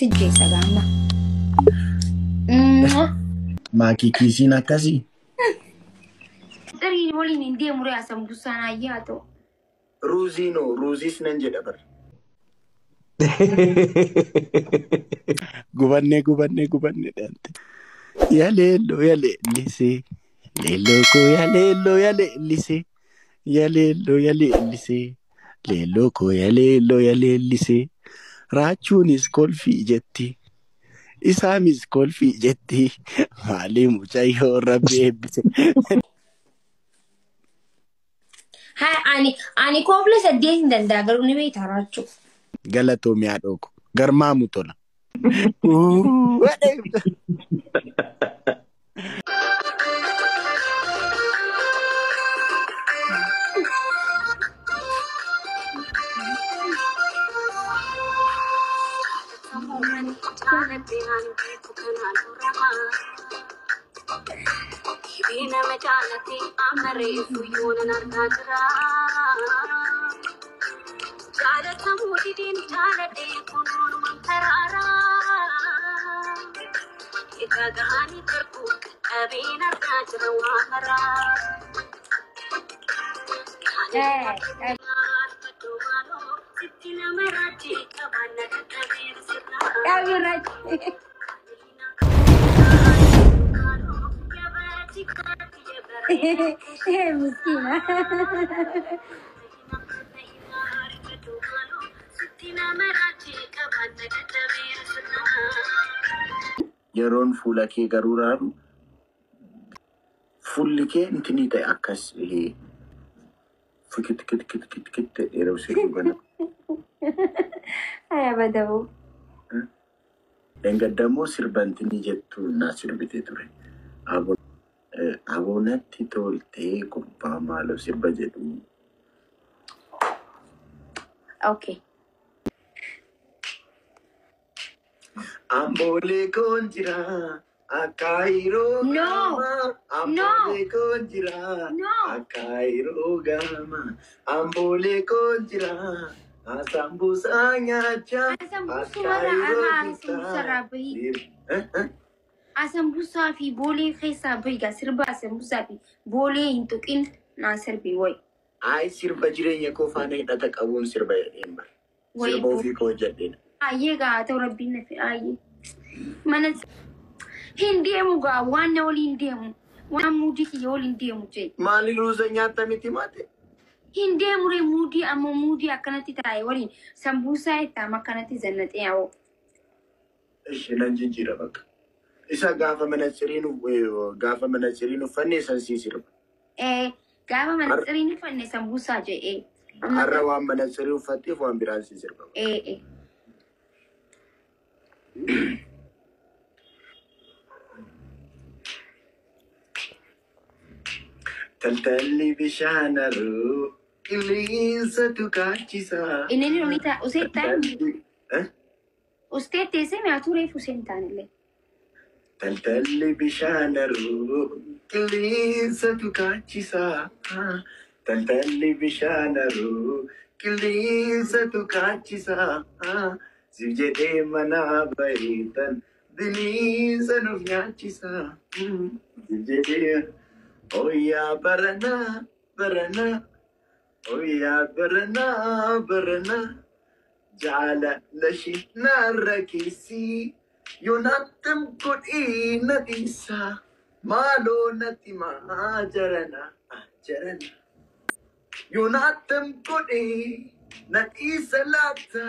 Sijjeessa gaama. Maakii kiisiin akkasii. Xirii waliin hin deemu ree asambusaan ayyaa ta'u. Ruuzii noo ruuziis nan jedha bara. Gubannee gubannee gubannee dhaante. Yaleelloo yaleellisee. Leelloo koo yaleelloo yaleellisee. Yaleelloo yaleellisee. Leelloo koo yaleelloo yaleellisee. Raachuunis kolfii jetti. Isaanis kolfii jetti. Maali mucayyoo rabbi eebbise. Haa ani koofla 8 hin danda'a garuu ni beektaa raachuu. Galatoomi haadhoo ko. Garmaamu tola. Miskiina. Yeroon fuula kee garuu raaru fuulli kee intinii ta'e akkas fikit kit kit kit kit ta'e yeroo sirrii bana. Aya badabu. Engaddamoo sirba intinii jettu naa sirbitee ture. Aboonatti toltee gubbaa maaloo sirba jedhu. Okay. Amboolee koon jira akaayiroo No. gama. No. Amboolee koon jira No. akaayiroo gama. Amboolee koon jira asambuusaa nyaachaa Asambuusumarraa akaayiroo arraa bitaa. asambuusarraa bahi. Asambuusaa fi boolee keessaa bahi gaa sirba asambuusaa fi boolee hin tuqin naa sirbi wayi. Ayi sirba jireenya koo faana hidhata qabuun sirba jedheen bara. Wayi Sirba ofii koo hojjedheen. Ayyee gaa haa ta'u rabbiin na fi ayyee. Mana hin deemu gaa waan na waliin deemu. Waan muudii kiyya waliin deemu jee. Maali ruuza nyaatta miti maate? Hin deemu ree muudii ammoo muudii akkanatti taa'e waliin sambuusaa itti amma akkanatti zannaxee yaa'u. Ishee nan jijjiira bakka. Isa gaafa manatsiriin uffanne san sii sirba. Gaafa manatsiriin uffanne sambuusaa jedhee. Har'a waan manatsirii uffatteef waan biraan sii sirba. Taltalli bishaan haroo qilleensatu kaachisa. Inni ni ta'a usee taa'e. Ustee teessee mi'aatuu reefu usee hin taanillee. Taltalli bishaan haroo qilleensatu kaachisa. Taltalli bishaan haroo qilleensatu kaachisa. Siif jedhee mana bareedan bineensa nuuf nyaachisa. Siif jedhee oyyaa baranaa baranaa oyyaa baranaa baranaa jaalala ishee narra keessi yoonattam godhee na dhiisa maaloo natti maa jarana jarana yoonattam godhee na dhiisa laata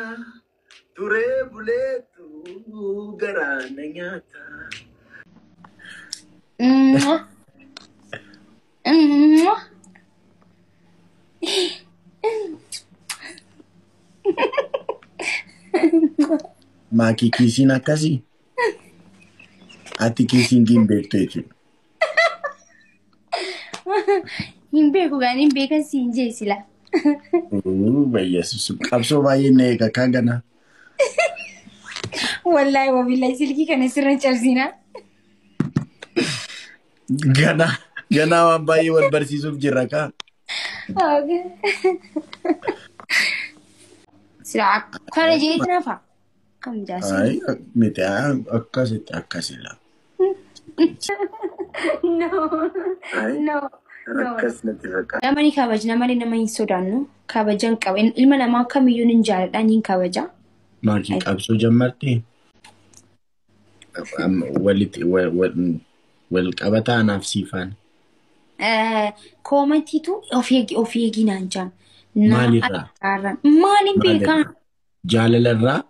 turee buleetu garaa na nyaata. Maakii kiisiin akkasii? Ati kiisiin hin beektu jechuudha. Hin beeku gaan hin beekan siin jee sila. Bayyeessu qabsoo baay'ee na eega kan gana. Wallaahi wabillahi silkii kana sirra cabsinaa. Ganaa ganaa waan baay'ee wal barsiisuuf jirra kaa. Sila kana jeetti nafa. Akkam jaasii. Ayi miti akkasitti akkasidha. No. Ayi No. No. akkas natti fakkaata. Nama ni kabajna malee nama hin sodaannu. Kabajan qaba. Ilma namaa kamiyyuu ni jaaladha ni kabaja. Maakii qabsoo jammartee? Walitti wal qabataa anaaf siifaan. Commentiitu of eegi of eegi naan jaan. Na Maalirraa? agarra. Maaliin beekaa? Maalirraa? Jaalalarraa?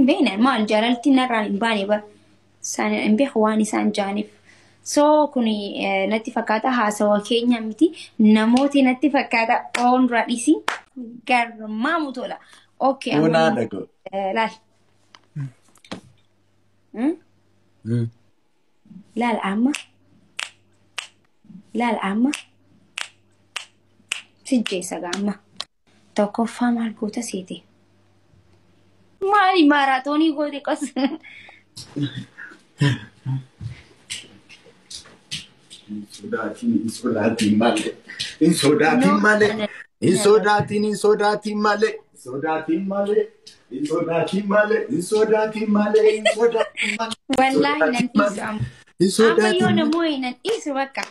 Beena maal jaalalti narraan hin baane bara. Isaan hin beeku waan isaan jaaniif. So kun natti fakkaata haasawa keenya miti. Namooti natti fakkaata oon dura dhiisi. Garmaamu tola. Okay. Amma Oonaa dhaga'u. Laal. Laal amma. Laal amma. Sijjeessa gaama. Tokkoffaa maal goota seete? Maali maaraatoonii goote qos? Hin sodaatiin, hin sodaatiin malee. Hin sodaatiin No. malee. Hin sodaatiin, hin sodaatiin malee. Hin sodaatiin malee. Hin sodaatiin malee. Hin sodaatiin malee. Hin sodaatiin malee. Wallaahi nan dhiisu amma. Hin Amma yoo sodaatiin. namoonni nan dhiisu bakka.